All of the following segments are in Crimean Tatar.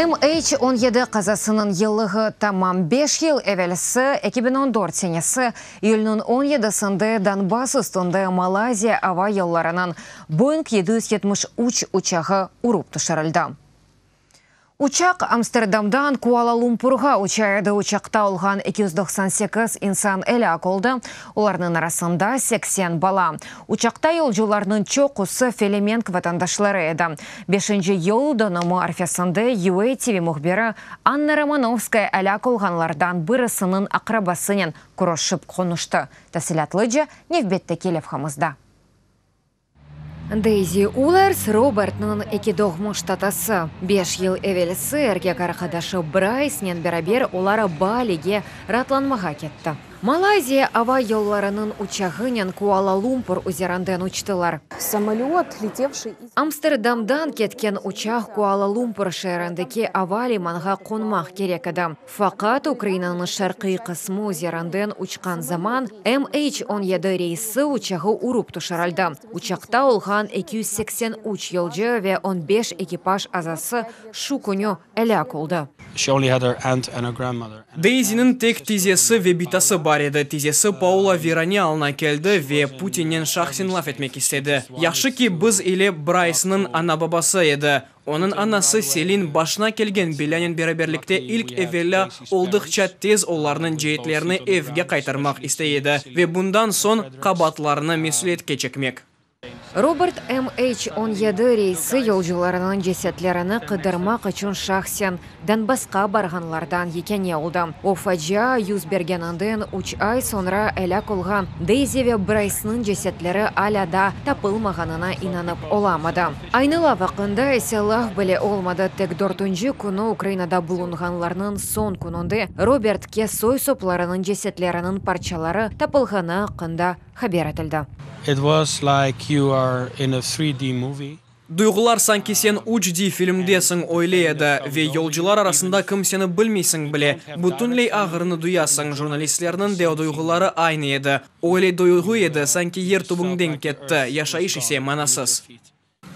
MH 17 qazasınıñ yıllığı tamam 5 yıl evelsi, 2014 senesi iyülniñ 17-sinde Donbass üstünde Malayziya ava yollarınıñ Boeing 773 uçağı urıp tüşürildi. Uçaq Amsterdamdan Kuala-Lumpurğa uça edi. Uçaqta olğan 298 insan elâk oldı, olarnıñ arasında 80 bala. Uçaqta yolcularnıñ çoqusı Felemenk vatandaşları edi. Beşinci yıl dönümi arfesinde UA TV mühbiri Anna Romanovskaya elâk olğanlardan birisiniñ aqrabasınen körüşip qonuştı. Tafsilâtlıca nevbetteki levhamızda. Deyzi Ulers, Robertniñ eki doğmuş tatası. 5 yıl evelsi erkek arqadaşı Braysnen beraber olar Balige raatlanmağa ketti. Malayziya ava yollarınıñ uçağınen Kuala-Lumpur üzerinden uçtılar. Самолет, летевший из Amsterdamdan ketken uçaq Kuala-Lumpur şeerindeki ava limanğa qonmaq kerek edi. Faqat Ukrainanıñ şarqiy qısmı üzerinden uçqan zaman MH17 reysi uçağı urıp tüşürildi. Uçaqta olğan 283 yolcu ve 15 ekipaj azası şu künü elâk oldı. She only had her aunt and her grandmother. Deyziniñ tek tizesi ve bitası bar edi. Tizesi Paula virane alına keldi ve Putinnen şahsen laf etmek istedi. Yahşı ki, biz ile Braysnıñ ana-babası edi. Onıñ anası Selin başına kelgen belânen beraberlikte ilk evelâ oldıqça tez olarnıñ ceetlerini evge qaytarmaq istey edi ve bundan soñ qabaatlarını mesüliyetke çekmek. Robert MH 17 reysi yolcularınıñ cesetlerini qıdırmaq içün şahsen Donbassqa barğanlardan yekâne oldı. O, facia yüz bergeninden 3 ay soñra elâk olğan Deyzi ve Braysnıñ cesetleri alâ daa tapılmağanına inanıp olamadı. Aynı laf aqqında ise laf bile olmadı, tek dörtünci künü Ukrainada bulunğanlarnıñ soñ kününde Robertke soy-soplarınıñ cesetleriniñ parçaları tapılğanı aqqında haber etildi. It was like you are in a 3D movie. Duyğular sanki sen 3D filmdesiñ, öyle edi. Ve yolcular arasında kimseni bilmeysiñ bile. Bütünley ağrını duyasıñ. Jurnalistlerniñ de duyğuları aynı edi. Öyle duyğu edi, sanki yer tübüñden ketti, yaşayış ise manasız.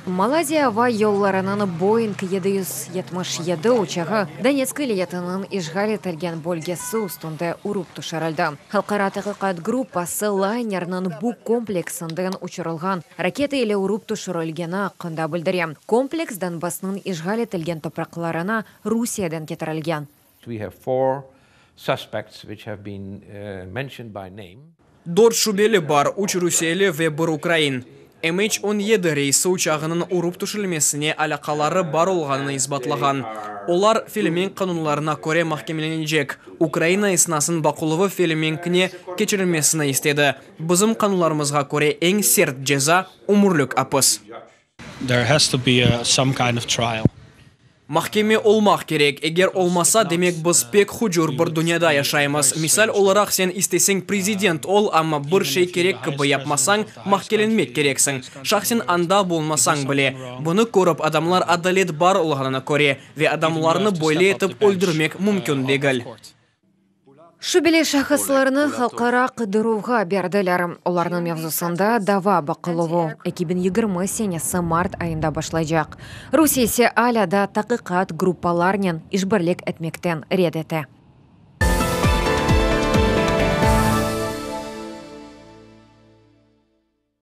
Malayziya ava yollarınıñ Boeing 777 uçağı Donetsk vilâyetiniñ işğal etilgen bölgesi üstünde urıp tüşürildi. Halqara taqiqat gruppası laynerniñ Buk kompleksinden uçurılğan raketa ile urıp tüşürilgeni aqqında bildire. Kompleks Donbassnıñ işğal etilgen topraqlarına Rusiyeden ketirilgen. We have four suspects which have been mentioned by name. Dört şübeli bar, üç rusiyeli ve bir ukrain. MH17 reysi uçağınıñ urıp tüşürilmesine alâqaları bar olğanını isbatlağan. Olar Felemenk qanunlarına köre mahkemelenecek. Ukraina esnasnıñ baqıluvı Felemenkne keçirilmesini istedi. Bizim qanunlarımızğa köre eñ sert ceza, ömürlik apis. There has to be some kind of trial. Mahkeme olmaq kerek. Eger olmasa, demek biz pek hucur bir dünyada yaşaymız. Misal olaraq, sen isteseñ prezident ol, amma bir şey kerek kibi yapmasañ, mahkelenmek kereksiñ. Şahsen anda bulunmasañ bile. Bunı körip, adamlar adalet bar olğanını köre ve adamlarnı böyle etip öldürmek mümkün degil. Şübeli şahıslarnı halqara qıdıruvğa berdiler. Olarnıñ mevzusında dava baqıluvı 2020 senesi mart ayında başlaycaq. Rusiye ise alâ daa taqiqat gruppalarnen işbirlik etmekten red ete.